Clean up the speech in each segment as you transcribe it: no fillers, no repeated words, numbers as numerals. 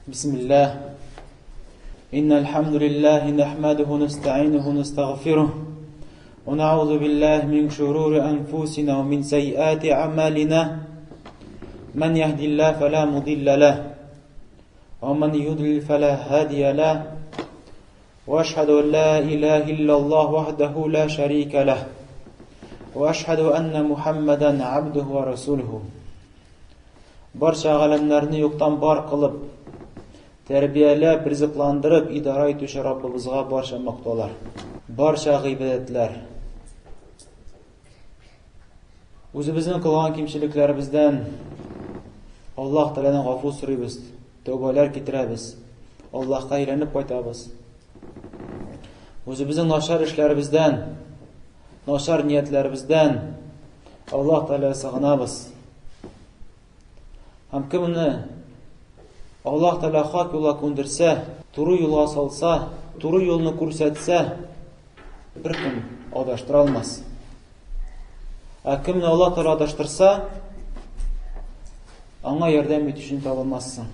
بسم الله إن الحمد لله نحمده ونستعينه ونستغفره ونعوذ بالله من شرور أنفسنا ومن سيئات أعمالنا من يهدي الله فلا مضل له ومن يضلل فلا هادي له وأشهد أن لا إله إلا الله وحده لا شريك له وأشهد أن محمدا عبده ورسوله Барча галәмнәрне юктан бар кылып, тәрбияләп, ризыкландырып, идара итүче Раббыбызга барча мактаулар, барча гыйбадәтләр. Үзебезнең кылган кимчелекләребездән Аллаһ Тәгаләдән гафу сорыйбыз, тәүбәләр китерәбез, Аллаһка әйләнеп кайтабыз. Үзебезнең начар эшләребездән, начар ниятләребездән Аллаһ Тәгаләгә сыгынабыз. Һәм кемне Аллаһ Тәгалә хак юлга күндерсә, туры юлга салса, туры юлны күрсәтсә, беркем адаштыра алмас. Ә кемне Аллаһ Тәгалә адаштырса, аңа ярдәм итүчене табалмассың.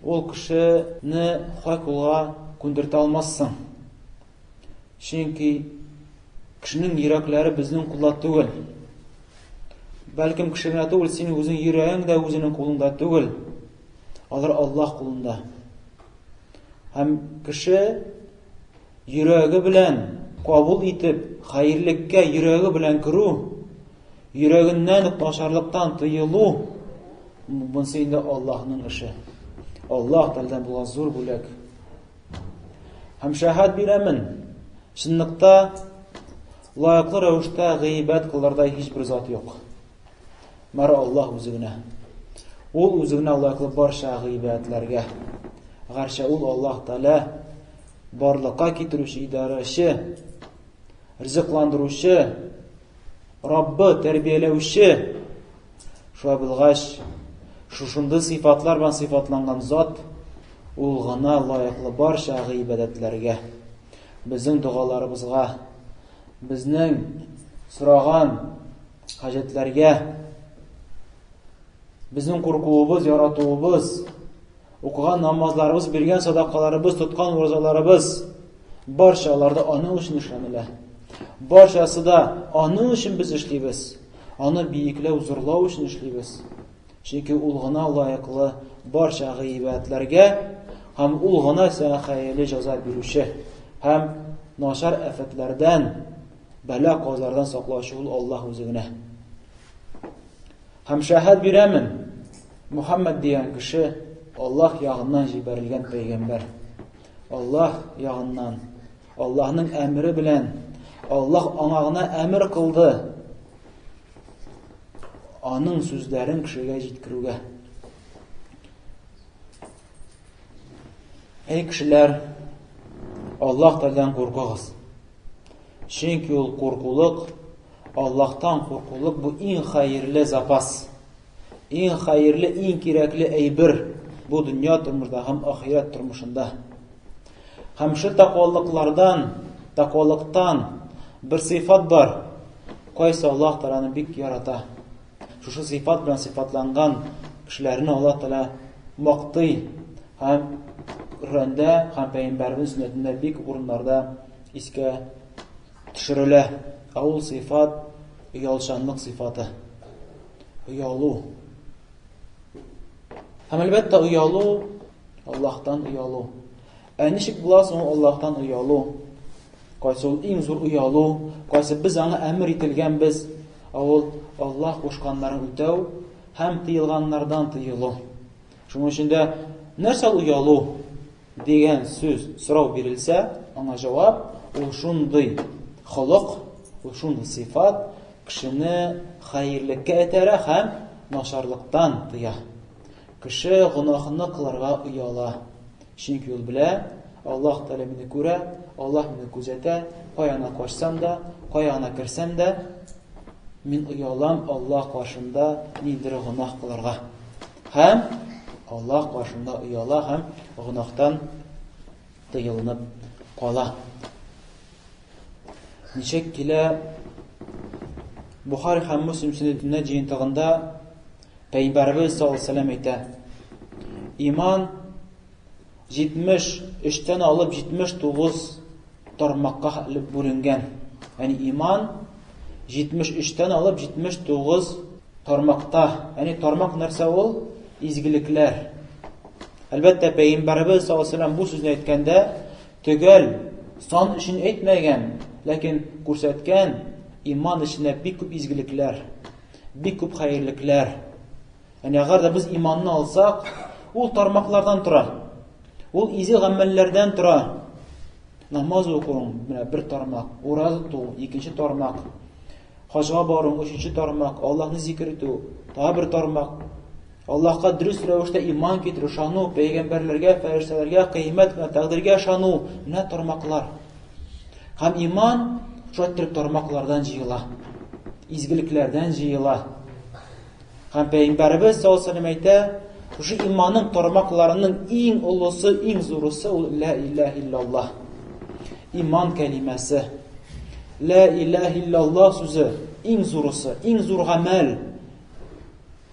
Ул кешене хак юлга күндертә алмассың. Чөнки кешенең йөрәкләре безнең кулда түгел. Бәлкем кеше генә түгел, синең үзең йөрәгең дә үзенең кулында түгел. Алар Аллаһ кулында. Һәм кеше йөрәге белән кабул итеп, хәерлеккә йөрәге белән керү, йөрәгеннән үк начарлыктан тыелу, монысы инде Аллаһның эше. Аллаһ Тәгаләдән булган зур бүләк. Һәм шәһәд бирәмен, чынлыкта лаеклы рәвештә гыйбәт кылырдай һичбер зат юк. Бары Аллаһ үзе генә. Ул үзе генә лаеклы барча гыйбәтләргә. Гәрчә ул Аллаһ Тәгалә барлыкка китерүче, идарәче, ризыкландыручы, Раббы, тәрбияләүче. Шулай булгач, шушындый сыйфатлар белән сыйфатланган зат ул гына лаеклы барча гыйбадәтләргә. Безнең догаларыбызга, безнең сораган хаҗәтләргә, безнең куркуыбыз, яратуыбыз, укыган намазларыбыз, биргән садакаларыбыз, тоткан уразаларыбыз барча аларда аның өчен эшләнелә. Барчасы да аның өчен без эшлибез. Аны биекләү, зурлау өчен эшлибез. Чөнки ул гына лаеклы барча гыйбадәтләргә һәм ул гына сиңа хәерле җәза бирүче һәм начар афәтләрдән, бәла-казалардан саклаучы ул Аллаһ үзе генә. Һәм шәһәд бирәмен, Мухаммад дигән кеше Аллаһ ягыннан җибәрелгән пәйгамбәр. Аллаһ ягыннан, Аллаһның әмере белән Аллаһ аңа гына әмер кылды. Аның сүзләрен кешегә җиткерүгә. Әй кешеләр, Аллаһ Тәгаләдән куркыгыз. Чөнки ул куркулык, Аллаһтан куркулык бу иң хәерле запас. Иң хәерле, иң кирәкле әйбер бу дөнья тормышында һәм ахирәт тормышында. Һәм шул тәкъвалыклардан, тәкъвалыктан бер сыйфат бар, кайсы Аллаһ Тәгаләне бик ярата. Шушы сыйфат белән сыйфатланган кешеләрне Аллаһ Тәгалә мактый һәм Коръәндә һәм Пәйгамбәребез сөннәтендә бик урыннарда искә төшерелә. Ә ул сыйфат оялчанлык сыйфаты. Оялу. Һәм әлбәттә оялу Аллаһтан оялу. Ә ничек була соң Аллаһтан оялу? Кайсы ул иң зур оялу, кайсы без аңа әмер ителгәнбез, ә ул Аллаһ кушканнарын үтәү һәм тыелганнардан тыелу. Шуның өчен дә нәрсә ул оялу дигән сүз сорау бирелсә, аңа җавап ул шундый холык, ул шундый сыйфат кешене хәерлеккә этәрә һәм начарлыктан тыя. Кеше гөнаһны кылырга ояла. Чөнки ул белә, Аллаһ Тәгалә мине күрә, Аллаһ мине күзәтә, кая гына качсам да, кая гына керсәм дә, мин оялам Аллаһ каршында ниндидер гөнаһ кылырга. Һәм Аллаһ каршында ояла һәм гөнаһтан тыелынып кала. Ничек килә Бухари һәм Муслим сөннәтендә җыентыгында Пәйгамбәребез саллаллаһу алейһи ва сәлләм әйтә: Иман 73-тән алып 79 тармакка хәтле бүленгән. Ягъни иман 73-тән алып 79 тармакта. Ягъни тармак нәрсә ул? Изгелекләр. Әлбәттә, Пәйгамбәребез саллаллаһу алейһи ва сәлләм бу сүзне әйткәндә төгәл сан өчен әйтмәгән, ләкин күрсәткән иман эчендә бик күп изгелекләр, бик күп хәерлекләр. Ягъни әгәр дә без иманны алсак, ул тармаклардан тора. Ул изге гамәлләрдән тора. Намаз укуың менә бер тармак, ураза тоту икенче тармак, хаҗга бару өченче тармак, Аллаһны зикер итү тагы бер тармак. Аллаһка дөрес рәвештә иман китерү, ышану, пәйгамбәрләргә, фәрештәләргә, кыямәт көненә, тәкъдиргә ышану, менә тармаклар. Һәм иман шулай итеп тармаклардан җыела. Изгелекләрдән җыела. Һәм Пәйгамбәребез саллаллаһу алейһи әйтә, шушы иманның тармакларының иң олысы, иң зурысы ул ла илаһ иллаллаһ. Иман кәлимәсе. Ла илаһ иллаллаһ сүзе иң зурысы, иң зур гамәл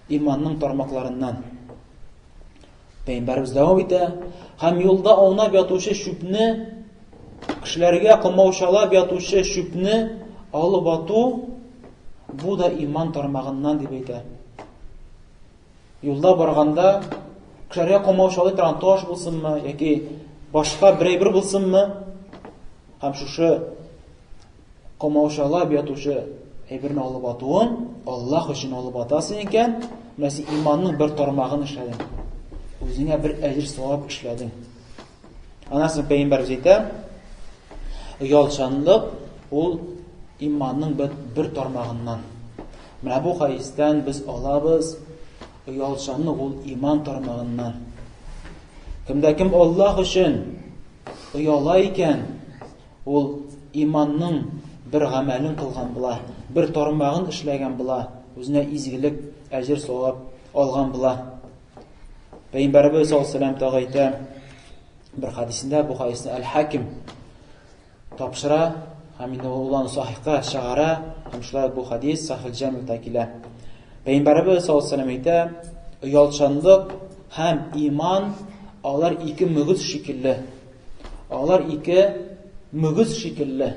иманның тармакларыннан. Пәйгамбәребез дәвам итә, һәм юлда аунап ятучы чүпне, кешеләргә комаучалап ятучы чүпне алып ату, бу да иман тармагыннан дип әйтә. Юлда барганда кешеләргә комаучалый торган таш булсынмы яки башка бер әйбер булсынмы, һәм шушы Комаучалап ятучы әйберне алып атуын Аллаһ өчен алып атасың икән, менә син иманның бер тармагын эшләдең. Үзеңә бер әҗер савап эшләдең. Аннан соң пәйгамбәрбез әйтә, оялчанлык ул иманның бер, бер тармагыннан. Менә бу хәдистән без алабыз, оялчанлык ул иман тармагыннан. Кемдә кем Аллаһ өчен ояла икән, Ул иманның бер гамәлен кылган була, бер тармагын эшләгән була, үзенә изгелек, әҗер-савап алган була. Пәйгамбәребез саллаллаһу алейһи вәсәлләм тагы әйтә, бер хәдисендә, бу хәдисне Әл-Хаким тапшыра һәм инде ул аны сахихка чыгара, һәм шулай бу хәдис Сахих Җамигъта килә. Пәйгамбәребез саллаллаһу алейһи вәсәлләм әйтә, оялчанлык һәм иман алар ике мөгез шикелле. Алар ике мөгез шикелле.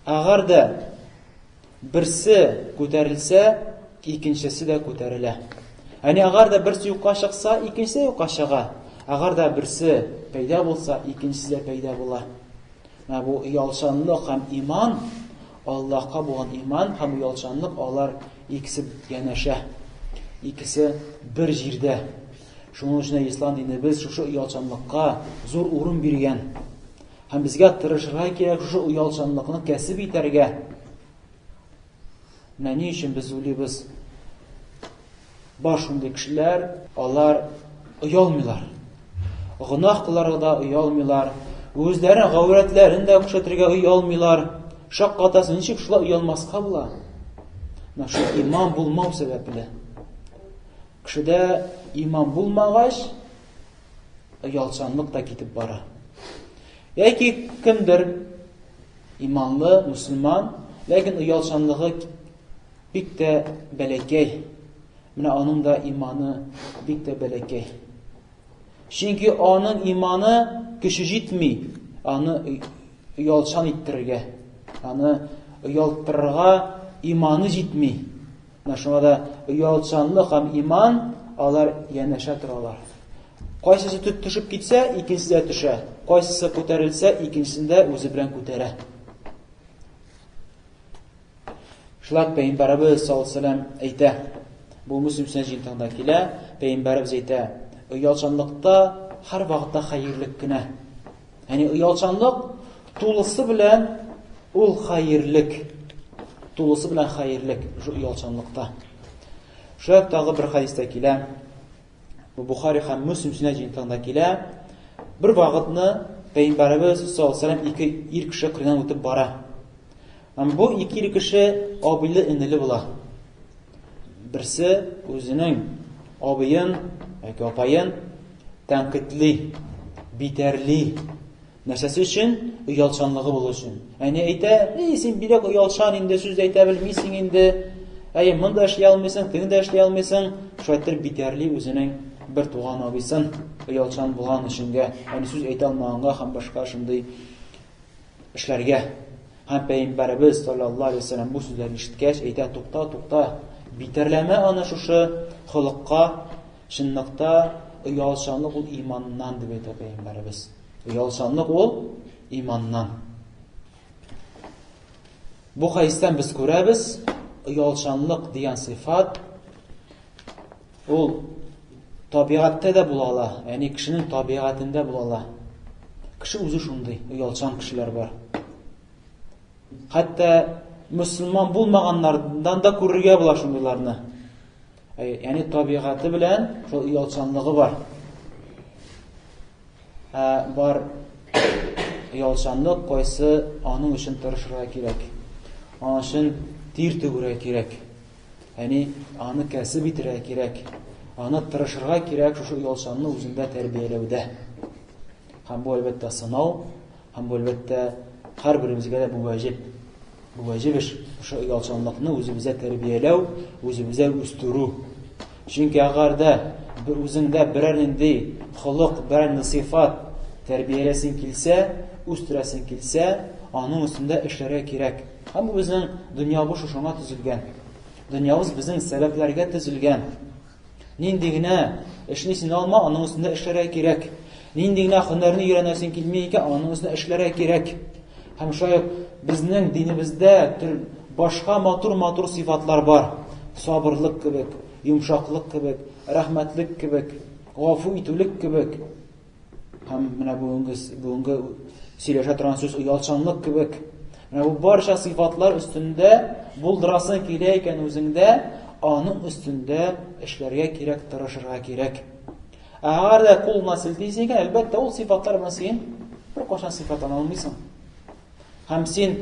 Әгәр дә берсе күтәрелсә, икенчесе дә күтәрелә. Әни әгәр дә берсе юкка чыкса, икенчесе юкка чыга. Әгәр дә берсе пәйда булса, икенчесе дә пәйда була. Менә бу оялчанлык һәм иман, Аллаһка булган иман һәм оялчанлык алар икесе янәшә. Икесе бер җирдә. Шуның өчен дә ислам динебез шушы оялчанлыкка зур урын биргән. Һәм безгә тырышырга кирәк шушы оялчанлыкны кәсеп итәргә. Менә ни өчен без уйлыйбыз? Бар шундый кешеләр, алар оялмыйлар. Гөнаһ кыларга да оялмыйлар. Үзләренең гаурәтләрен дә күрсәтергә оялмыйлар. Шаккатасың, ничек шулай оялмаска була? Менә шул иман булмау сәбәпле. Кешедә иман булмагач, оялчанлык та китеп бара. Яки кемдер иманлы, мусульман, ләкин оялчанлыгы бик тә бәләкәй. Менә аның да иманы бик тә бәләкәй. Чөнки аның иманы көче җитми, аны оялчан иттерергә, аны оялттырырга иманы җитми. Менә шуңа да оялчанлык һәм иман алар янәшә торалар. Кайсысы төшеп китсә, икенчесе дә төшә. Кайсысы күтәрелсә, икенчесен дә үзе белән күтәрә. Шулай Пәйгамбәребез саллаллаһу алейһи вәсәлләм әйтә. Бу Мөслим сөннәт җыентыгында килә. Пәйгамбәребез әйтә: "Оялчанлыкта һәр вакытта хәерлек кенә." Ягъни оялчанлык тулысы белән ул хәерлек. Тулысы белән хәерлек шул оялчанлыкта. Шулай тагы бер хәдистә килә. Бу Бухари һәм Мөслим сөннәт җыентыгында килә. Бер вакытны Пәйгамбәребез саллаллаһу алейһи ике ир кеше кырыннан үтеп бара. Һәм бу ике ир кеше абыйлы-энеле була. Берсе үзенең абыен яки апаен тәнкыйтьли, битәрли. Нәрсәсе өчен? Оялчанлыгы булу өчен. Әни әйтә, "Эй, син бигрәк оялчан инде, сүз әйтә белмисең инде. Әй, монда эшли алмыйсың, тегендә эшли алмыйсың." Шулай итеп битәрли үзенең бер туган абыйсын оялчан булган өченгә, ягъни сүз әйтә алмаганга һәм башка шундый эшләргә. Һәм пәйгамбәребез саллаллаһу алейһи вәсәлләм бу сүзләрне ишеткәч әйтә, тукта, тукта, битәрләмә аны шушы холыкка, чынлыкта оялчанлык ул иманнан дип әйтә пәйгамбәребез. Оялчанлык ул иманнан. Бу хәдистән без күрәбез, оялчанлык дигән сыйфат ул табигатьтә дә була ала, ягъни кешенең табигатендә була ала. Кеше үзе шундый, оялчан кешеләр бар. Хәтта мөселман булмаганнардан да күрергә була шундыйларны. Ягъни табигате белән шул оялчанлыгы бар. Ә бар оялчанлык, кайсы аның өчен тырышырга кирәк. Аның өчен тир түгәргә кирәк. Яни аны кәсеп итәргә кирәк. Аны тырышырга кирәк шушы оялчанны үзендә тәрбияләүдә. Һәм бу әлбәттә сынау, һәм бу әлбәттә һәрберебезгә дә бу вәҗиб. Бу вәҗиб эш, шушы оялчанлыкны үзебездә тәрбияләү, үзебездә үстерү. Чөнки әгәр дә үзеңдә берәр нинди холык, берәр нинди сыйфат тәрбияләсең килсә, үстерәсең килсә, аның өстендә эшләргә кирәк. Һәм бу безнең дөньябыз шушыңа төзелгән. Дөньябыз безнең сәбәпләргә төзелгән. Нинди генә эшне син алма, аның өстендә эшләргә кирәк. Нинди генә һөнәрне өйрәнәсең килми икән, аның өстендә эшләргә кирәк. Һәм шулай ук безнең динебездә төр башка матур-матур сыйфатлар бар. Сабырлык кебек, йомшаклык кебек, рәхмәтлек кебек, гафу итүлек кебек. Һәм менә бүгенге бүгенге сөйләшә торган сүз оялчанлык кебек. Менә бу барча сыйфатлар өстендә булдырасың килә икән үзеңдә, аның өстендә эшләргә кирәк, тырышырга кирәк. Әгәр дә кулына селтисең икән, әлбәттә, ул сыйфатлар белән син беркайчан сыйфатлана алмыйсың. Һәм син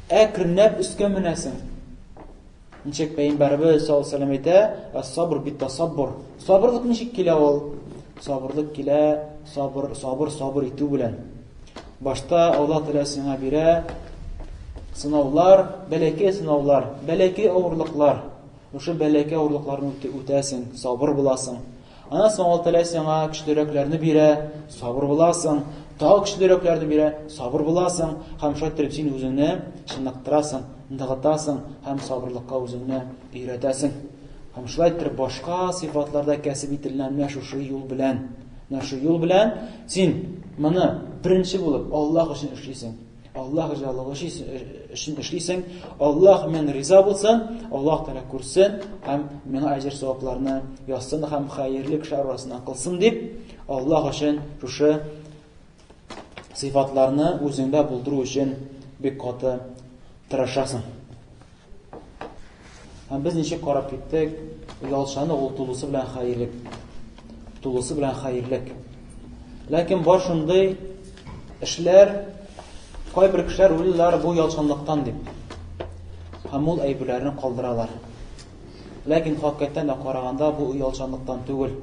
әкренләп өскә менәсең. Ничек пәйгамбәребез саллаллаһу алейһи ва сәлләм әйтә, "Ас-сабр бит-тасаббур". Сабырлык ничек килә ул? Сабырлык килә сабыр, сабыр, сабыр итү белән. Башта Аллаһ Тәгалә сиңа бирә сынаулар, бәләкәй сынаулар, бәләкәй авырлыклар. Шушы бәләкәй авырлыкларны үтәсең, сабыр буласың. Аннан соң Аллаһ Тәгалә сиңа көчлерәкләрне бирә, сабыр буласың. Тагы көчлерәкләрне бирә, сабыр буласың. Һәм шулай итеп син үзеңне чыныктырасың, ныгытасың һәм сабырлыкка үзеңне өйрәтәсең. Һәм шулай итеп башка сыйфатлар да кәсеп ителгән менә шушы юл белән. Менә шул юл белән син моны беренче булып Аллаһ өчен эшлисең. Аллаһ ризалыгы өчен эшлисең, Аллаһ мен риза булсын, Аллаһ Тәгалә күрсен һәм миңа әҗер савапларны язсын һәм хәерле кешеләр арасыннан кылсын дип, Аллаһ өчен шушы сыйфатларны үзеңдә булдыру өчен бик каты тырышасың. Һәм без ничек карап киттек, оялчаны ул тулысы белән хәерлек. Тулысы белән хәерлек. Ләкин бар шундый эшләр, кайбер кешеләр уйлыйлар бу ялчанлыктан дип. Һәм ул әйберләрне калдыралар. Ләкин хакыйкатьтән дә караганда бу оялчанлыктан түгел.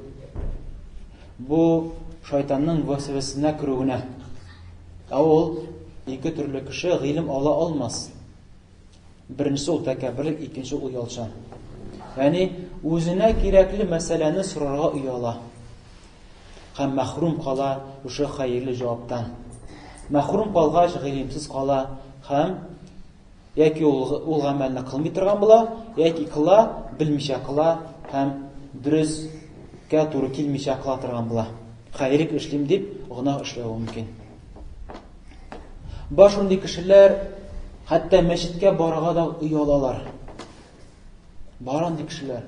Бу шайтанның вәсвәсенә керү генә. Ә ул ике төрле кеше гыйлем ала алмас. Беренчесе ул тәкәбберлек, икенче ул оялчан. Ягъни үзенә кирәкле мәсьәләне сорарга ояла. Һәм мәхрүм кала шушы хәерле җаваптан. Мәхрүм калгач, гыйлемсез кала һәм яки ул, ул гамәлне кылмый торган була, яки кыла, белмичә кыла һәм дөрескә туры килмичә кыла торган була. Хәерлек эшлим дип, гөнаһ эшләве мөмкин. Бар шундый кешеләр, хәтта мәчеткә барырга да оялалар. Бар андый кешеләр.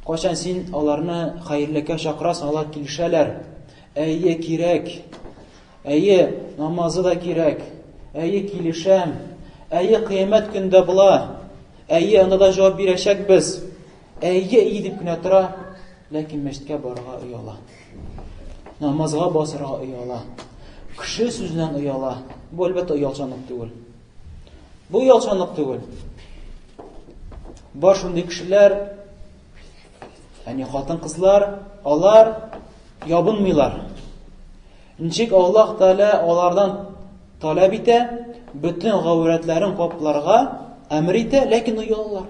Кайчан син аларны хәерлеккә чакырасың, алар килешәләр. Әйе, кирәк. Әйе, намазы да кирәк. Әйе, килешәм. Әйе, кыямәт көндә була. Әйе, анда да җавап бирәчәкбез. Әйе, әйе дип кенә тора, ләкин мәчеткә барырга ояла. Намазга басырга ояла. Кеше сүзеннән ояла. Бу әлбәттә оялчанлык түгел. Бу оялчанлык түгел. Бар шундый кешеләр, әни хатын-кызлар, алар ябынмыйлар. Ничек Аллаһ Тәгалә алардан таләп итә, бөтен гаурәтләрен капларга әмер итә, ләкин оялалар.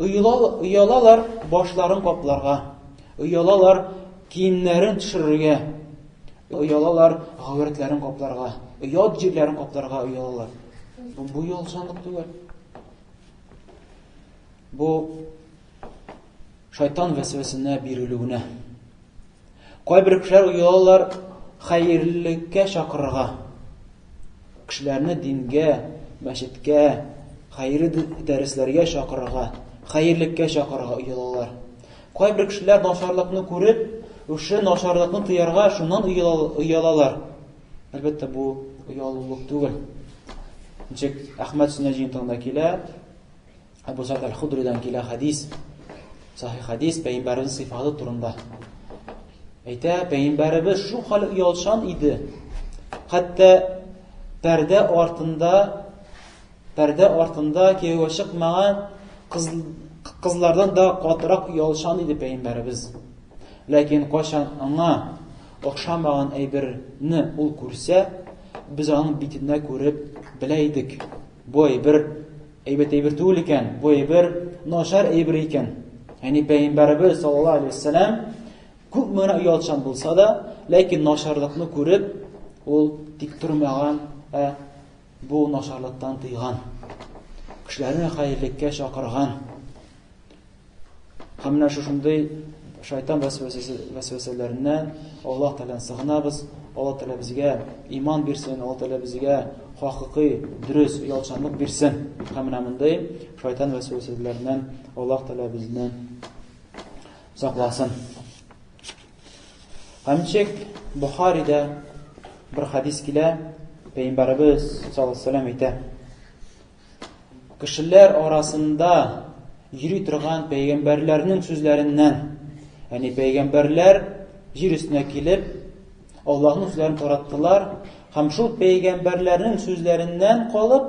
Оялалар башларын капларга. Оялалар киемнәрен төшерергә. Оялалар гаурәтләрен капларга, оят җирләрен капларга оялалар. Бу, бу оялчанлык түгел. Бу шайтан вәсвәсенә бирелүенә. Кайбер кешеләр оялалар хәерлелеккә чакырырга. Кешеләрне дингә, мәчеткә, хәерле дәресләргә чакырырга, хәерлеккә чакырырга оялалар. Кайбер кешеләр начарлыкны күреп, шушы начарлыкны тыярга шуннан оялалар. Әлбәттә, бу оялулык түгел. Ничек Әхмәд сөннә җыентыгында килә, Әбу Сәгъд әл-Худридан килә хәдис. Сахих хәдис пәйгамбәребезнең сыйфаты турында. Әйтә, пәйгамбәребез шул хәл оялчан иде. Хәтта пәрдә артында пәрдә артында кияүгә чыкмаган кыз, кызлардан да катырак оялчан иде пәйгамбәребез. Ләкин кайчан аңа охшамаган әйберне ул күрсә, без аның битендә күреп белә идек. Бу әйбер әйбәт әйбер түгел икән, бу әйбер начар әйбер икән. Ягъни пәйгамбәребез саллаллаһу алейһи вәсәләм күпме генә оялчан булса да, ләкин начарлыкны күреп, ул тик тормаган, ә бу начарлыктан тыйган. Кешеләрне хәерлеккә чакырган. Һәм менә шушындый шайтан вәсвәсәләреннән Аллаһ Тәгаләдән сыгынабыз. Аллаһ Тәгалә безгә иман бирсен, Аллаһ Тәгалә безгә хакыйкый, дөрес оялчанлык бирсен. Һәм менә мондый шайтан вәсвәсәләреннән Аллаһ Тәгалә безне сакласын. Һәм ничек Бухарида бер хадис килә, Пәйгамбәребез саллаллаһу алейһи ва сәлләм әйтә: Кешеләр арасында йөри торган пәйгамбәрләрнең сүзләреннән, ягъни пәйгамбәрләр җир өстенә килеп, Аллаһның сүзләрен тараттылар һәм шул пәйгамбәрләрнең сүзләреннән калып,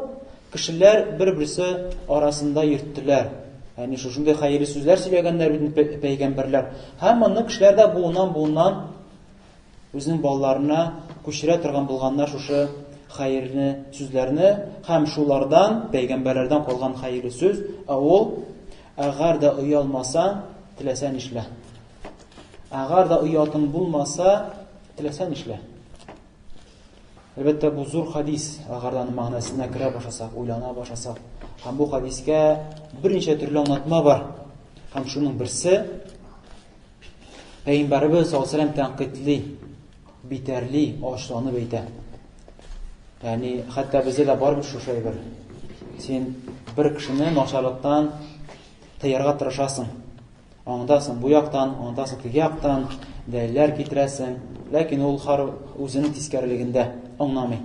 кешеләр бер-берсе арасында йөрттеләр. Ягъни шушындый хәерле сүзләр сөйләгәннәр бит пәйгамбәрләр. Һәм моны кешеләр дә буыннан-буыннан үзенең балаларына күчерә торган булганнар шушы хәерле сүзләрне һәм шулардан пәйгамбәрләрдән калган хәерле сүз, ә ул әгәр дә оялмасаң, теләсә нишлә. Әгәр дә оятың булмаса, теләсә нишлә. Әлбәттә, бу зур хадис, әгәр дә аның мәгънәсенә керә башласак, уйлана башласак. Һәм бу хадискә берничә төрле аңлатма бар. Һәм шуның берсе Пәйгамбәребез саллаллаһу алейһи тәнкыйтьли, битәрли, ачуланып әйтә. Ягъни хәтта бездә дә бар бит шушы әйбер. Син бер кешене начарлыктан тыярга тырышасың. Аңдасың бу яктан, аңдасың теге яктан, дәлилләр китерәсең, ләкин ул хар үзенең тискәрелегендә аңламый.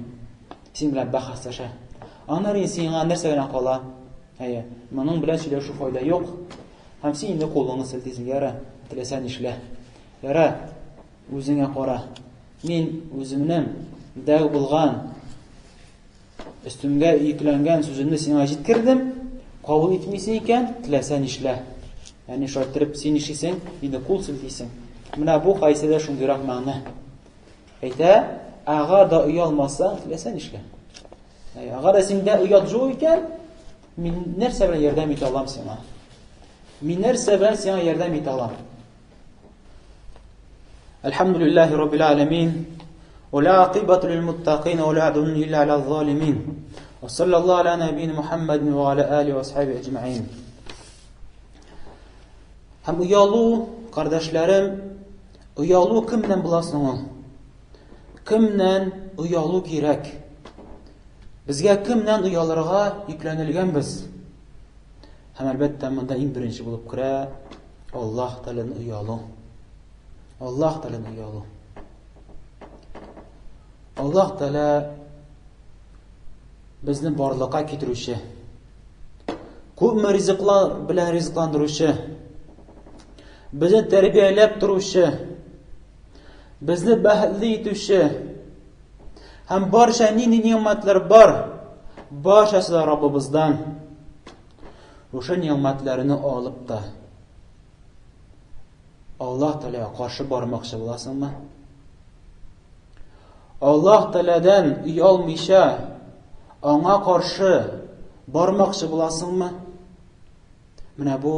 Син белән бәхәсләшә. Аннары сиңа нәрсә генә кала? Әйе, моның белән сөйләшү файда юк. Һәм син инде кулыңны селтисең, яра, теләсә нишлә. Яра, үзеңә кара. Мин үземнең дәү булган өстемгә йөкләнгән сүземне сиңа җиткердем. Кабул итмисең икән, теләсә нишлә. Ягъни шулай иттереп син нишлисең? Инде кул селтисең. Менә бу хәдистә дә шундыйрак мәгънә. Әйтә, ага да оялмасаң, теләсә нишлә. Әгәр дә синдә оят юк икән, мин нәрсә белән ярдәм итә алам сиңа? Мин нәрсә белән сиңа ярдәм итә алам? Әлхәмдүлилләһи раббил аламин. Ва ла акибату лил муттакин ва ла удвана илля аля залимин. Ва саллаллаху аля набийна Мухаммадин ва аля алихи ва асхаби аҗмаин. Һәм оялу, кардәшләрем, оялу кемнән була соң ул? Кемнән оялу кирәк? Безгә кемнән оялырга йөкләнелгәнбез? Һәм әлбәттә, монда иң беренче булып керә Аллаһ Тәгаләдән оялу. Аллаһ Тәгаләдән оялу. Аллаһ Тәгалә безне барлыкка китерүче, күпме ризыклар белән ризыкландыручы, безне тәрбияләп торучы, Безне бәхетле итүче һәм барча нинди нигъмәтләр бар, барчасы да Раббыбыздан. Шушы нигъмәтләрне алып та Аллаһ Тәгаләгә каршы бармакчы буласыңмы? Аллаһ Тәгаләдән оялмыйча аңа каршы бармакчы буласыңмы? Менә бу.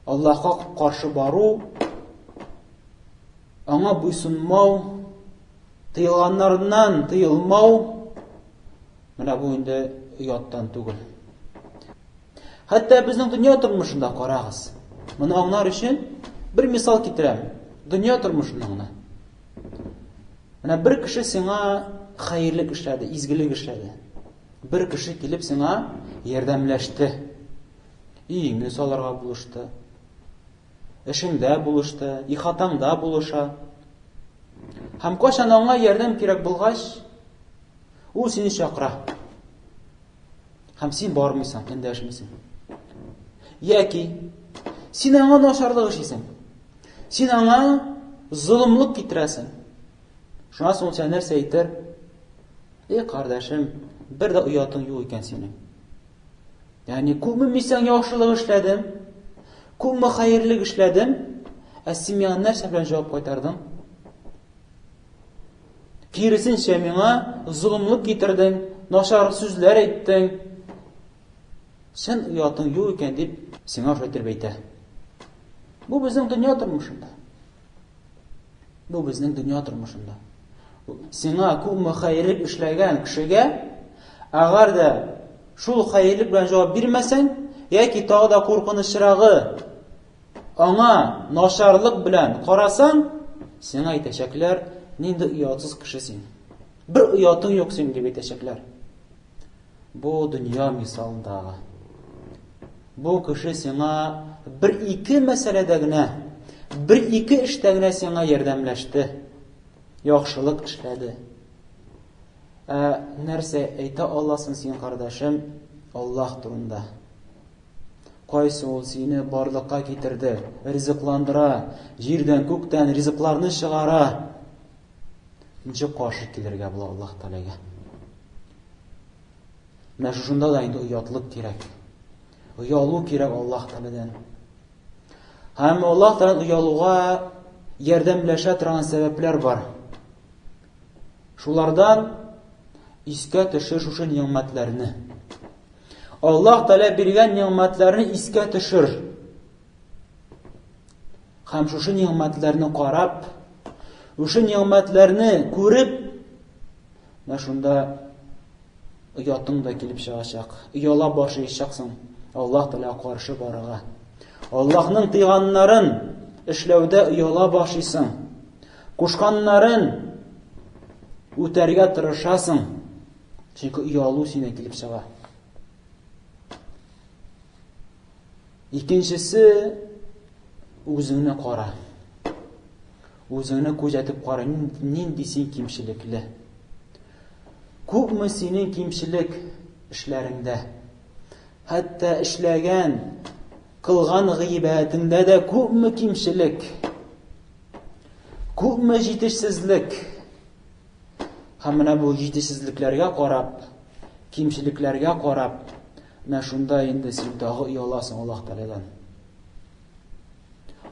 Аллаһка каршы бару, аңа буйсынмау, тыелганнарыннан тыелмау, менә бу инде ояттан түгел. Хәтта безнең дөнья тормышында карагыз. Моны аңлар өчен бер мисал китерәм. Дөнья тормышында гына. Менә бер кеше сиңа хәерлек эшләде, изгелек эшләде. Бер кеше килеп сиңа ярдәмләште. Өеңне салырга булышты. Эшеңдә булышты, ихатаңда булыша. Һәм кайчан аңа ярдәм кирәк булгач, ул сине чакыра. Һәм син бармыйсың, эндәшмисең. Яки син аңа начарлык эшлисең. Син аңа золымлык китерәсең. Шуннан соң ул сиңа нәрсә әйтер? Эй, кардәшем, бер дә оятың юк икән синең. Ягъни күпме мин сиңа яхшылык эшләдем, күпме хәерлек эшләдем, ә син миңа нәрсә белән җавап кайтардың? Киресенчә миңа золымлык китердең, начар сүзләр әйттең. Сен оятың юк икән дип сиңа шулай итеп әйтә. Бу безнең дөнья тормышында. Бу безнең дөнья тормышында. Сиңа күпме хәерлек эшләгән кешегә, әгәр дә шул хәерлек белән җавап бирмәсәң, яки тагы да куркынычрагы, аңа начарлык белән карасаң, сиңа әйтәчәкләр, нинди оятсыз кеше син. Бер оятың юк син дип әйтәчәкләр. Бу дөнья мисалындагы. Бу кеше сиңа бер-ике мәсьәләдә генә, бер-ике эштә генә сиңа ярдәмләште, яхшылык эшләде. Ә нәрсә әйтә аласың син, кардәшем, Аллаһ турында? Кайсы ул сине барлыкка китерде, ризыкландыра, җирдән, күктән ризыкларны чыгара? Ничек каршы килергә була Аллаһ Тәгаләгә? Менә шушында да инде оятлык кирәк. Оялу кирәк Аллаһ Тәгаләдән. Һәм Аллаһ Тәгаләдән оялуга ярдәмләшә торган сәбәпләр бар. Шулардан искә төшер шушы нигъмәтләрне. Аллаһ Тәгалә биргән нигъмәтләрне искә төшер. Һәм шушы нигъмәтләрне карап, шушы нигъмәтләрне күреп, менә шунда оятың да килеп чыгачак. Ояла башлаячаксың Аллаһ Тәгаләгә каршы барырга. Аллаһның тыйганнарын эшләүдә ояла башлыйсың. Кушканнарын үтәргә тырышасың. Чөнки оялу синнән килеп чыга. Икенчесе үзеңне кара. Үзеңне күзәтеп кара, нинди син кимчелекле. Күпме синең кимчелек эшләреңдә. Хәтта эшләгән, кылган гыйбадәтеңдә дә күпме кимчелек. Күпме җитешсезлек. Һәм менә бу җитешсезлекләргә карап, кимчелекләргә карап, менә шунда инде син тагы ояласың Аллаһ Тәгаләдән.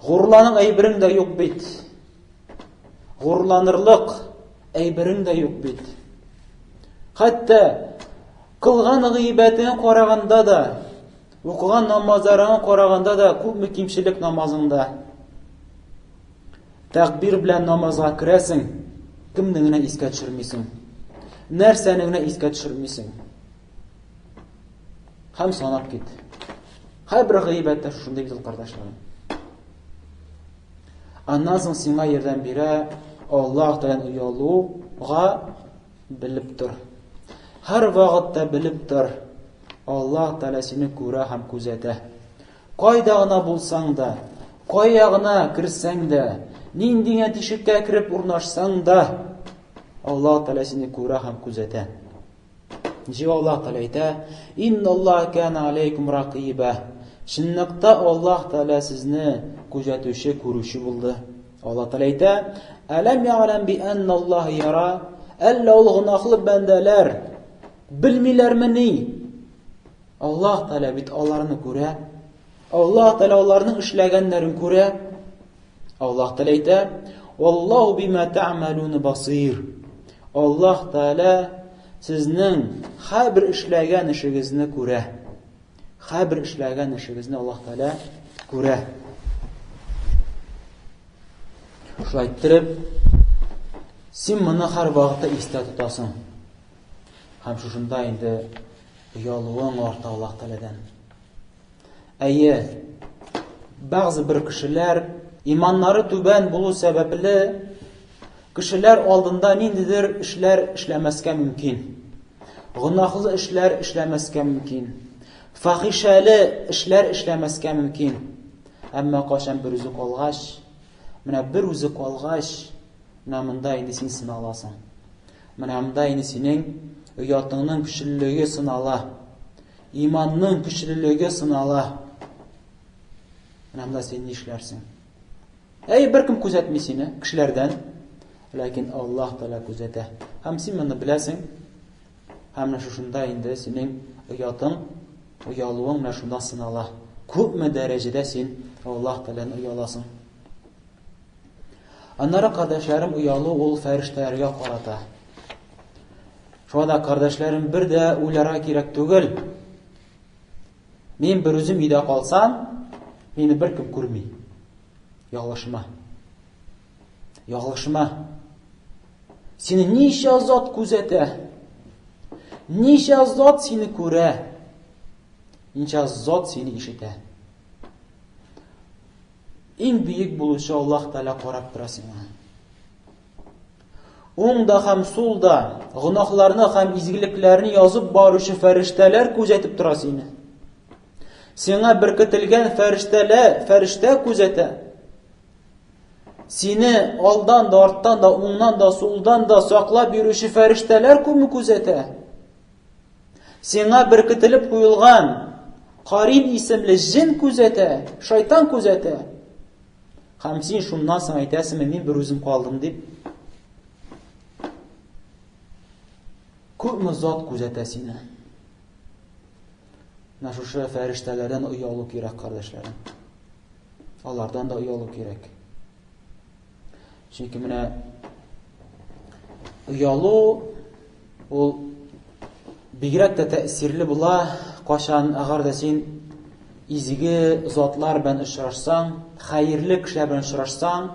Горурланың әйберең дә юк бит. Горурланырлык әйберең дә юк бит. Хәтта кылган гыйбадәтеңә караганда да, укыган намазларыңа караганда да күпме кимчелек намазыңда. Тәкбир белән намазга керәсең, кемне генә искә төшермисең? Нәрсәне генә искә төшермисең? Һәм санап кит. Һәрбер гыйбадәттә шушындый бит ул, кардәшләрем. Аннан соң сиңа ярдәм бирә Аллаһ Тәгаләдән оялуга белеп тор. Һәр вакытта белеп тор. Аллаһ Тәгалә сине күрә һәм күзәтә. Кайда гына булсаң да, кая гына керсәң дә, нинди генә тишеккә кереп урнашсаң да, Аллаһ Тәгалә сине күрә һәм күзәтә. Ничек Аллаһ Тәгалә әйтә? Инналлаһ кана алейкум ракыйба. Чынлыкта Аллаһ Тәгалә сезне күзәтүче, күрүче булды. Аллаһ Тәгалә әйтә: Әләм я'ләм би анналлаһ яра? Әллә ул гөнаһлы бәндәләр белмиләрмени? Аллаһ Тәгалә бит аларны күрә. Аллаһ Тәгалә аларның эшләгәннәрен күрә. Аллаһ Тәгалә әйтә: "Валлаһу бима та'малун басир." Аллаһ Тәгалә сезнең һәрбер эшләгән эшегезне күрә. Һәрбер эшләгән эшегезне Аллаһ Тәгалә күрә. Шулай иттереп, син моны һәр вакытта истә тотасың. Һәм шушында инде оялуың арта Аллаһ Тәгаләдән. Әйе, бәгъзе бер кешеләр иманнары түбән булу сәбәпле кешеләр алдында ниндидер эшләр эшләмәскә мөмкин. Гөнаһлы эшләр эшләмәскә мөмкин. Фахишәле эшләр эшләмәскә мөмкин. Әмма кайчан бер үзе калгач, менә бер үзе калгач, менә монда инде син сыналасың. Менә монда инде синең оятыңның көчлелеге сынала. Иманның көчлелеге сынала. Менә монда син нишләрсең? Әй, беркем күзәтми сине, кешеләрдән. Ләкин Аллаһ Тәгалә күзәтә. Һәм син моны беләсең. Һәм менә шушында инде синең оятың, оялуың менә шунда сынала. Күпме дәрәҗәдә син Аллаһ Тәгаләдән ояласың. Аннары, кардәшләрем, оялу ул фәрештәләргә карата. Шуңа да, кардәшләрем, бер дә уйларга кирәк түгел. Мин бер үзем өйдә калсам, мине беркем күрми. Ялгышма. Ялгышма. Сине ничә зат күзәтә? Ничә зат сине күрә? Ничә зат сине ишетә? Иң бөек булучы Аллаһ Тәгалә карап тора сиңа. Уңда һәм сулда гөнаһларны һәм изгелекләрне язып баручы фәрештәләр күзәтеп тора сине. Сиңа беркетелгән фәрештәләр, фәрештә күзәтә. Сине алдан да, арттан да, уңнан да, сулдан да саклап йөрүче фәрештәләр күпме күзәтә. Сиңа беркетелеп куелган Карин исемле җен күзәтә, шайтан күзәтә. Һәм син шуннан соң әйтәсеңме, мин бер үзем калдым дип? Күпме зат күзәтә сине? Менә шушы фәрештәләрдән оялу кирәк, кардәшләрем. Алардан да оялу кирәк. Чөнки менә оялу ул бигрәк тә тәэсирле була, кайчан әгәр дә син изге затлар белән очрашсаң, хәерле кешеләр белән очрашсаң,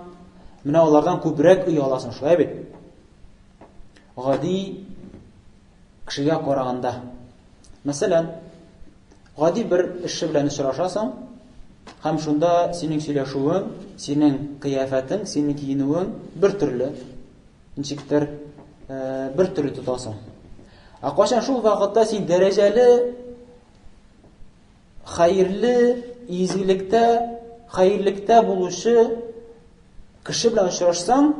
менә алардан күбрәк ояласың, шулай бит? Гади кешегә караганда. Мәсәлән, гади бер эшче белән очрашасың, һәм шунда синең сөйләшүең, синең кыяфәтең, синең киенүең бер төрле, ничектер э, бер төрле тотасың. Ә кайчан шул вакытта син дәрәҗәле, хәерле, изгелектә, хәерлектә булучы кеше белән очрашсаң,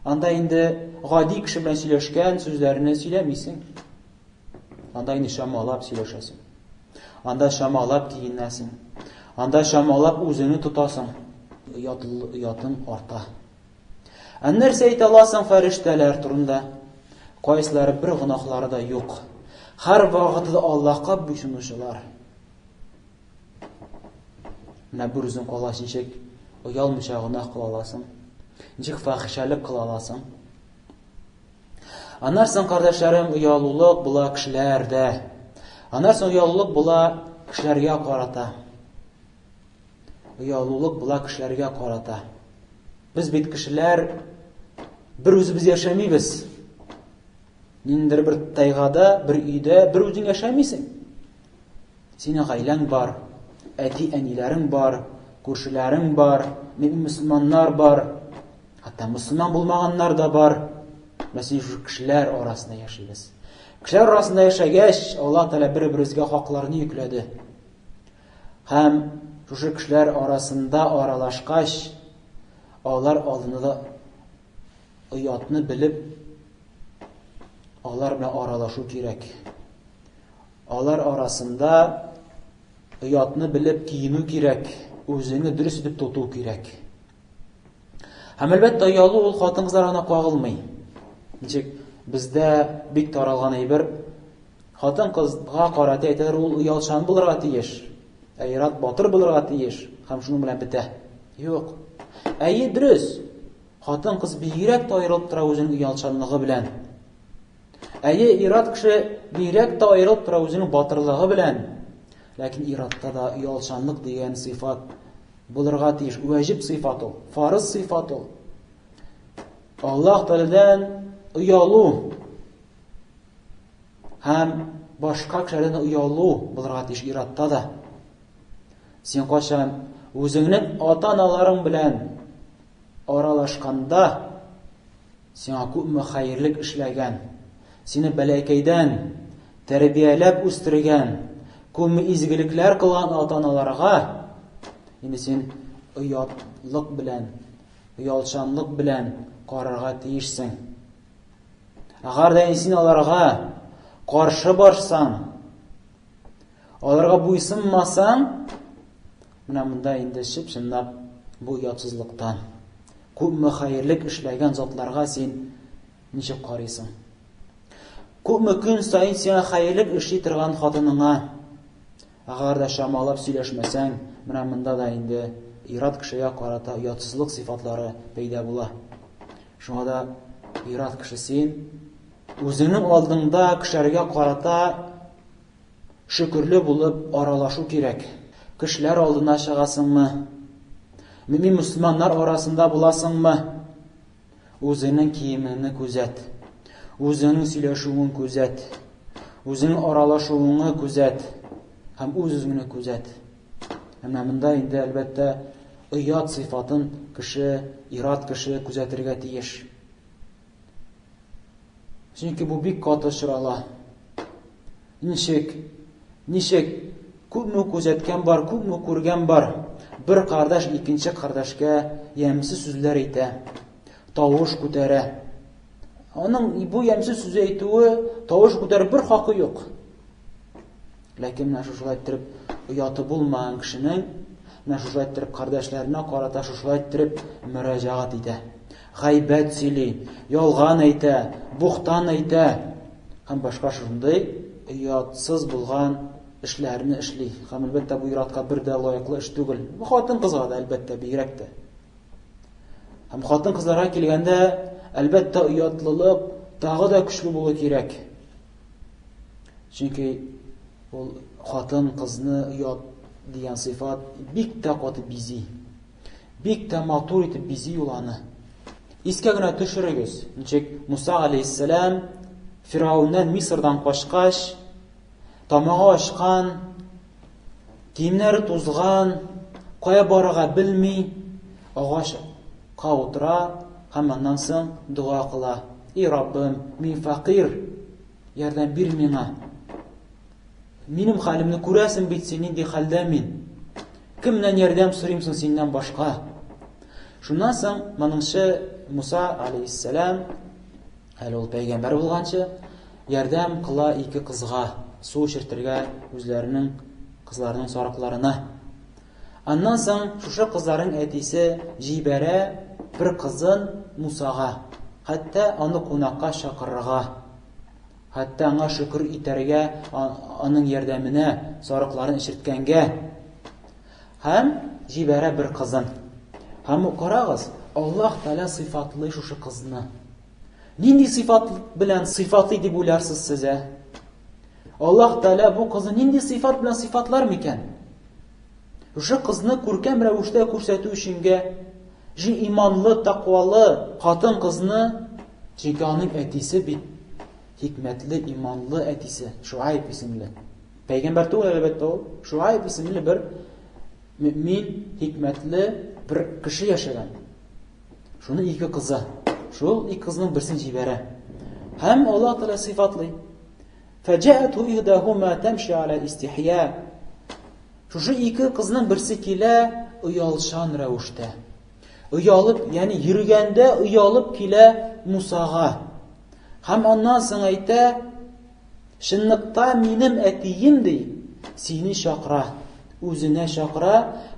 Анда инде гади кеше белән сөйләшкән сүзләрне сөйләмисең. Анда инде чамалап сөйләшәсең. Анда чамалап киенәсең. Анда чамалап үзеңне тотасың. Оятың арта. Ә нәрсә әйтә аласың фәрештәләр турында? Кайсылары бер гөнаһлары да юк. Һәр вакытта Аллаһка буйсынучылар. Менә бер үзең калгач ничек оялмыйча гөнаһ кыла аласың? Ничек фахишәлек кыла аласың? Аннан соң, кардәшләрем, оялулык була кешеләрдә. Аннан соң оялулык була кешеләргә карата. Оялулык була кешеләргә карата. Без бит кешеләр бер үзебез яшәмибез. Ниндидер бер тайгада, бер өйдә бер үзең яшәмисең. Синең гаиләң бар, әти-әниләрең бар, күршеләрең бар, мөселманнар бар, хәтта мөселман булмаганнар да бар. Без шушы кешеләр арасында яшибез. Кешеләр арасында яшәгәч, Аллаһ Тәгалә бер-беребезгә хакларны йөкләде. Һәм шушы кешеләр арасында аралашкач, алар алдында да оятны белеп, алар белән аралашу кирәк. Алар арасында оятны белеп киенү кирәк, үзеңне дөрес итеп тоту кирәк. Һәм әлбәттә, оялу ул хатын-кызлар гына кагылмый. Ничек бездә бик таралган әйбер, хатын-кызга карата әйтәләр, ул оялчан булырга тиеш, ә ир-ат батыр булырга тиеш, һәм шуның белән бетә. Юк. Әйе, дөрес. Хатын-кыз бигрәк тә аерылып тора үзенең оялчанлыгы белән. Әйе, ир-ат кеше бигрәк тә аерылып тора үзенең батырлыгы белән. Ләкин ир-атта да оялчанлык дигән сыйфат Булырга тиеш, вәҗиб сыйфат ул, фарыз сыйфат ул. Аллаһ Тәгаләдән оялу һәм башка кешеләрдән оялу булырга тиеш иратта да. Син кайчан үзеңнең ата-аналарың белән аралашканда сиңа күпме хәерлек эшләгән, сине бәләкәйдән тәрбияләп үстергән, күпме изгелекләр кылган ата-аналарга инде син оятлык белән, оялчанлык белән карарга тиешсең. Әгәр дә син аларга каршы барсаң, аларга буйсынмасаң, менә монда инде чып-чынлап бу оятсызлыктан күпме хәерлек эшләгән затларга син ничек карыйсың? Күпме көн саен сиңа хәерлек эшли торган хатыныңа, әгәр дә чамалап сөйләшмәсәң, менә монда да инде ир-ат кешегә карата оятсызлык сыйфатлары пәйда була. Шуңа да ир-ат кеше син үзеңнең алдыңда кешеләргә карата шөкерле булып аралашу кирәк. Кешеләр алдына чыгасыңмы? Мөмин мөселманнар арасында буласыңмы? Үзеңнең киемеңне күзәт. Үзеңнең сөйләшүең күзәт. Үзеңнең аралашуыңны күзәт. Һәм үз-үзеңне күзәт. Әмма монда инде әлбәттә оят сыйфатын кеше, ират кеше күзәтергә тиеш. Чөнки бу бик каты очрала. Ничек? Ничек? Күпме күзәткән бар, күпме күргән бар. Бер кардәш икенче кардәшкә ямьсез сүзләр әйтә, тавыш күтәрә. Аның бу ямьсез сүз әйтүе, тавыш күтәреп бер хакы юк. Ләкин менә шушылай иттереп ояты булмаган кешенең менә шушылай иттереп кардәшләренә карата шушылай иттереп мөрәҗәгать итә. Гайбәт сөйли, ялган әйтә, бухтан әйтә һәм башка шундый оятсыз булган эшләрне эшли. Һәм әлбәттә бу ир-атка бер дә лаеклы эш түгел. Бу хатын-кызга да әлбәттә бигрәк тә. Һәм хатын-кызларга килгәндә, әлбәттә оятлылык тагы да көчле булу кирәк. Чөнки ул хатын кызны оят дигән сыйфат бик тә каты бизи. Бик тә матур итеп бизи ул аны. Искә генә төшерегез, ничек Муса алейһиссәлам Фиргавеннән Мисырдан качкач, тамагы ачкан, киемнәре тузган, кая барырга белми, агачка утыра һәм аннан соң дога кыла. И Раббым, мин фәкыйрь, Ярдәм бир миңа. Минем хәлемне күрәсең бит син, нинди хәлдә мин. Кемнән ярдәм сорыйм соң синнән башка? Шуннан соң моныңчы Муса алейхиссәлам, әле ул пәйгамбәр булганчы, ярдәм кыла ике кызга су эчертергә үзләренең кызларының сарыкларына. Аннан соң шушы кызларның әтисе җибәрә бер кызын Мусага, хәтта аны кунакка чакырырга. Хәтта аңа шөкер итәргә, аның ярдәменә, сарыкларын эчерткәнгә. Һәм җибәрә бер кызын. Һәм карагыз, Аллаһ Тәгалә сыйфатлый шушы кызны. Нинди сыйфат белән сыйфатлый дип уйларсыз сез, ә? Аллаһ Тәгалә бу кызны нинди сыйфат белән сыйфатлар микән? Шушы кызны күркәм рәвештә күрсәтү өченгә, җи иманлы, тәкъвалы хатын-кызны, чөнки аның әтисе бит хикмәтле, иманлы әтисе, Шуайб исемле. Пәйгамбәр түгел, әлбәттә, ул. Шуайб исемле бер мөмин, хикмәтле бер кеше яшәгән. Шуның ике кызы. Шул ике кызның берсен җибәрә. Һәм Аллаһ Тәгалә сыйфатлый. Фәҗәәтһу ихдәһума тәмши аля истихья. Шушы ике кызның берсе килә оялчан рәвештә. Оялып, ягъни йөргәндә оялып килә Мусага. Һәм аннан соң әйтә, чынлыкта минем әтием ди, сине чакыра, үзенә чакыра,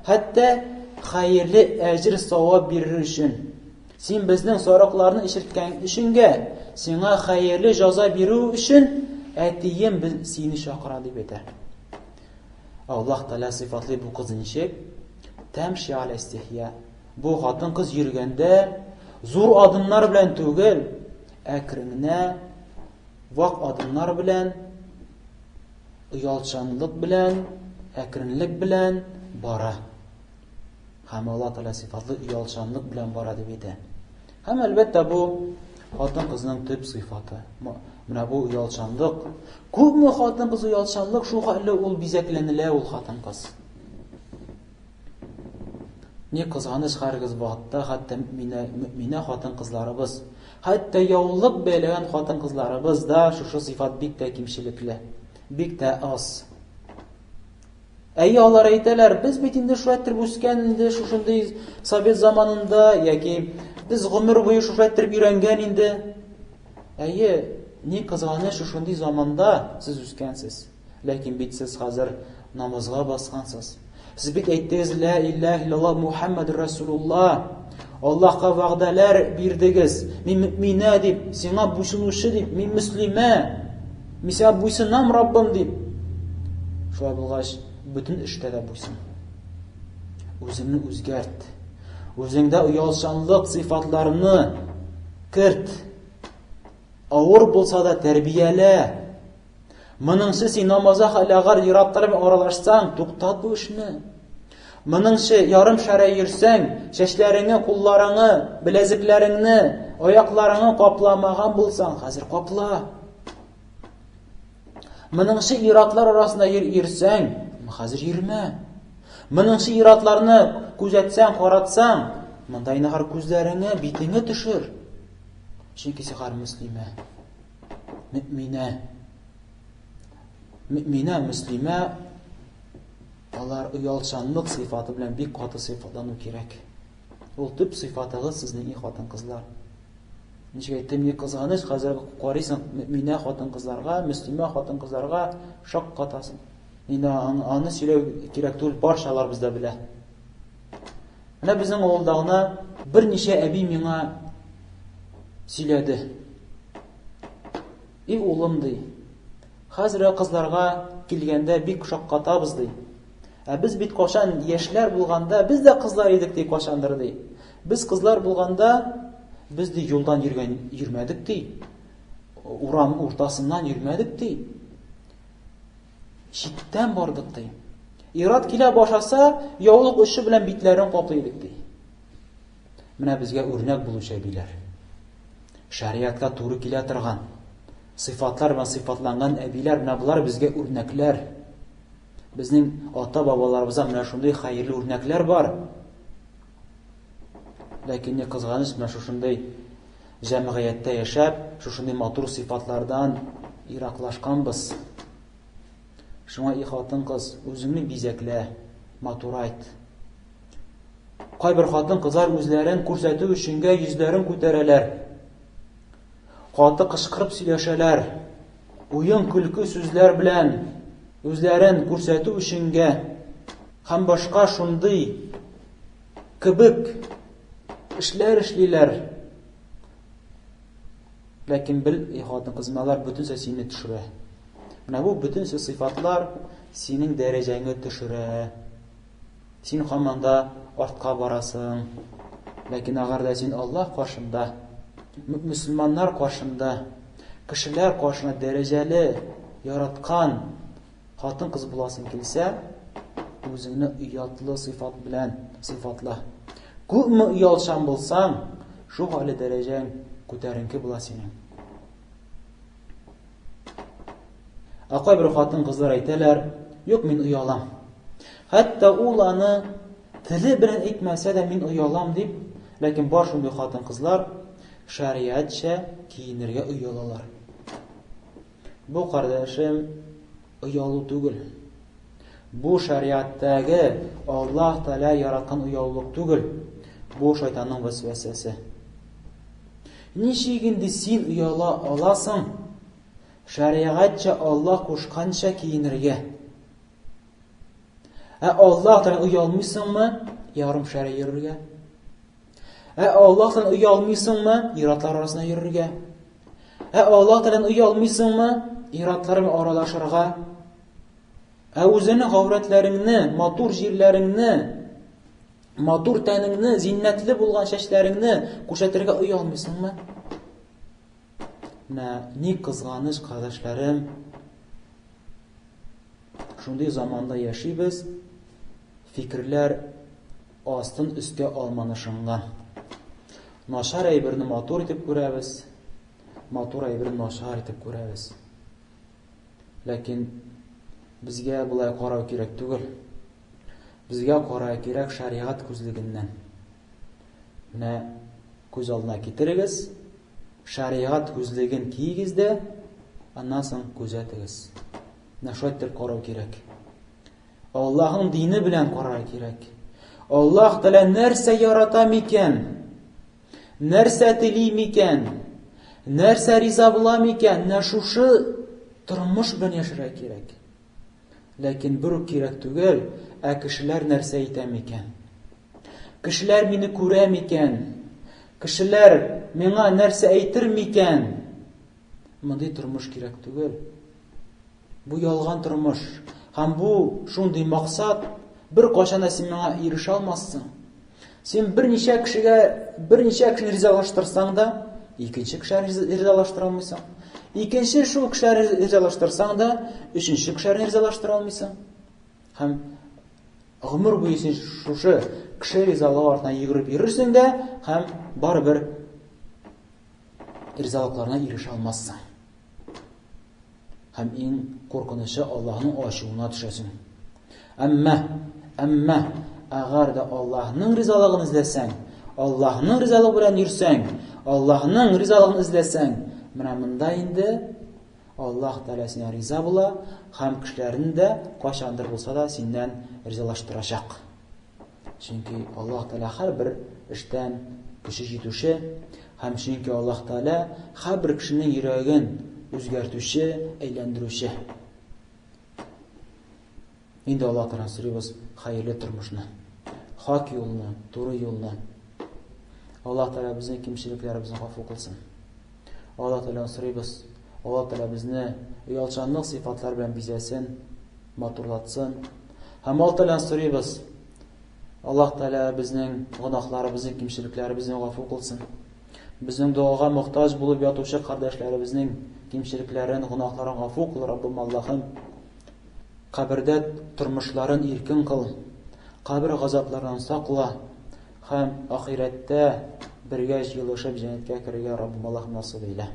хәтта хәерле әҗер савап бирер өчен. Син безнең сарыкларны эчерткән өченгә, сиңа хәерле җаза бирү өчен әтием без сине чакыра дип әйтә. Аллаһ Тәгалә сыйфатлый бу кызны ничек? Тәмши аля истихя. Бу хатын-кыз йөргәндә зур адымнар белән түгел, әкрен генә вак адымнар белән, оялчанлык белән, әкренлек белән бара. Һәм Алла Тәгалә сыйфатлы оялчанлык белән бара дип әйтә. Һәм әлбәттә бу хатын-кызның төп сыйфаты. Менә бу оялчанлык. Күпме хатын-кыз оялчанлык, шул хәтле ул бизәкләнелә ул хатын-кыз. Ни кызганыч хәргез вакытта хәтта мөминә, мөминә хатын-кызларыбыз, хәтта яулык бәйләгән хатын-кызларыбыз да шушы сыйфат бик тә кимчелекле, бик тә аз. Әйе, алар әйтәләр, без бит инде шулай иттереп үскән инде шушындый совет заманында, яки без гомер буе шулай иттереп өйрәнгән инде. Әйе, ни кызганыч, шушындый заманда сез үскәнсез. Ләкин бит сез хәзер намазга баскансыз. Сез бит әйттегез, ла илаһ иллаллаһ Мухаммадур Расулуллаһ. Аллаһка вәгъдәләр бирдегез. Мин мөминә дип, сиңа буйсынучы дип, мин мөслимә. Мин сиңа буйсынам, Раббым дип. Шулай булгач, бөтен эштә дә буйсын. Үзеңне үзгәрт. Үзеңдә оялчанлык сыйфатларны керт. Авыр булса да тәрбиялә. Моныңчы син намаза хәләгар иратлар белән аралашсаң, туктат бу эшне. Моныңчы ярым шәрә йөрсәң, чәчләреңне, кулларыңны, беләзекләреңне, аякларыңны капламаган булсаң, хәзер капла. Моныңчы иратлар арасында йөрсәң, хәзер йөрмә. Моныңчы иратларны күзәтсәң, каратсаң, монда инде күзләреңне, битеңне төшер. Чөнки сихар мөслимә. Мөэминә. Мөэминә, мөслимә алар оялчанлык сыйфаты белән бик каты сыйфатлану кирәк. Ул төп сыйфатыгыз сезнең и хатын-кызлар. Ничек әйттем, ни кызганыч, хәзер карыйсың мөэминә хатын-кызларга, мөслимә хатын-кызларга шаккатасың. Инде аны сөйләү кирәк түгел, барчалар бездә белә. Менә безнең авылда гына берничә әби миңа сөйләде. И улым, ди, хәзерге кызларга килгәндә бик шаккатабыз, ди. Ә без бит кашан яшьләр булганда, без дә кызлар идек, ди, кашандыр, ди. Без кызлар булганда, без ди юлдан йөргән йөрмәдек, ди. Урам уртасыннан йөрмәдек, ди. Читтән бардык, ди. Ират килә башласа, яулык очы белән битләрен каплый идек, ди. Менә безгә үрнәк булучы әбиләр. Шәриатка туры килә торган, сыйфатлар белән сыйфатланган әбиләр, менә болар безгә үрнәкләр. Безнең ата-бабаларыбызда менә шундый хәерле үрнәкләр бар. Ләкин ни кызганыч, менә шушындый җәмгыятьтә яшәп, шушындый матур сыйфатлардан ераклашканбыз. Шуңа и хатын-кыз, үзеңне бизәклә, матурайт. Кайбер хатын-кызлар үзләрен күрсәтү өченгә йөзләрен күтәрәләр. Каты кычкырып сөйләшәләр. Уен-көлке сүзләр белән үзләрен күрсәтү өченгә һәм башка шундый кебек эшләр эшлиләр. Ләкин бел, эй хатын-кыз, алар бөтенсе сине төшерә. Менә бу бөтенсе сыйфатлар синең дәрәҗәңне төшерә. Син һаман да артка барасың. Ләкин әгәр дә син Аллаһ каршында, мөселманнар каршында, кешеләр каршында дәрәҗәле, яраткан хатын-кыз буласың килсә, үзеңне оятлы сыйфат белән сыйфатла. Күпме оялчан булсаң, шул хәле дәрәҗәң күтәренке була синең. Ә кайбер хатын-кызлар әйтәләр, юк, мин оялам. Хәтта ул аны теле белән әйтмәсә дә, мин оялам дип, ләкин бар шундый хатын-кызлар шәриатча киенергә оялалар. Бу, кардәшем, оялу түгел. Бу шәриаттәге Аллаһ Тәгалә яраткан оялулык түгел. Бу шайтанның вәсвәсәсе. Ничек инде син ояла аласың шәригатьчә Аллаһ кушканча киенергә? Ә Аллаһтан оялмыйсыңмы ярым шәрә йөрергә? Ә Аллаһтан оялмыйсыңмы иратлар арасында йөрергә? Ә Аллаһтан оялмыйсыңмы иратлар белән аралашырга? Ә үзеңнең гаурәтләреңне, матур җирләреңне, матур тәнеңне, зиннәтле булган чәчләреңне күрсәтергә оялмыйсыңмы? Менә ни кызганыч, кардәшләрем, шундый заманда яшибез, фикерләр астын өскә алманышынган. Начар әйберне матур итеп күрәбез, матур әйберне начар итеп күрәбез. Ләкин безгә болай карау кирәк түгел. Безгә карау кирәк шәригать күзлегеннән. Менә күз алдына китерегез, шәригать күзлеген киегез дә, аннан соң күзәтегез. Менә шулай итеп карау кирәк. Аллаһның дине белән карар кирәк. Аллаһ Тәгалә нәрсә ярата микән? Нәрсә тели микән? Нәрсә риза була микән? Менә шушы тормыш белән яшәргә кирәк. Ләкин бер үк кирәк түгел, ә кешеләр нәрсә әйтә микән? Кешеләр мине күрә микән? Кешеләр миңа нәрсә әйтер микән? Мондый тормыш кирәк түгел. Бу ялган тормыш. Һәм бу шундый максат, бер кайчан да син моңа ирешә алмассың. Син берничә кешегә, берничә кешене ризалаштырсаң да, икенче кешене ризалаштыра алмыйсың. Икенче шул кешене ризалаштырсаң да, өченче кешене ризалаштыра алмыйсың. Һәм гомер буе син шушы кеше ризалыгы артыннан йөгереп йөрерсең дә, һәм барыбер ризалыкларына ирешә алмассың. Һәм иң куркынычы Аллаһның ачуына төшәсең. Әмма, әмма, әгәр дә Аллаһның ризалыгын эзләсәң, Аллаһның ризалыгы белән йөрсәң, Аллаһның ризалыгын эзләсәң, менә монда инде Аллаһ Тәгалә сиңа риза була һәм кешеләрне дә кайчандыр булса да синнән ризалаштырачак. Чөнки Аллаһ Тәгалә һәрбер эштән көче җитүче һәм чөнки Аллаһ Тәгалә һәрбер кешенең йөрәген үзгәртүче, әйләндерүче. Инде Аллаһ Тәгаләдән сорыйбыз хәерле тормышны, хак юлны, туры юлны. Аллаһ Тәгалә безнең кимчелекләребезне гафу кылсын. Аллаһ Тәгаләдән сорыйбыз, Аллаһ Тәгалә безне оялчанлык сыйфатлары белән бизәсен, матурлатсын. Һәм Аллаһ Тәгаләдән сорыйбыз, Аллаһ Тәгалә безнең гөнаһларыбызны, кимчелекләребезне гафу кылсын. Безнең догага мохтаҗ булып ятучы кардәшләребезнең кимчелекләрен, гөнаһларын гафу кыл, Раббым Аллаһым. Кабердә тормышларын иркен кыл. Кабер газапларыннан сакла. Һәм ахирәттә бергә җыелышып җәннәткә керергә Раббым Аллаһым насыйп әйлә.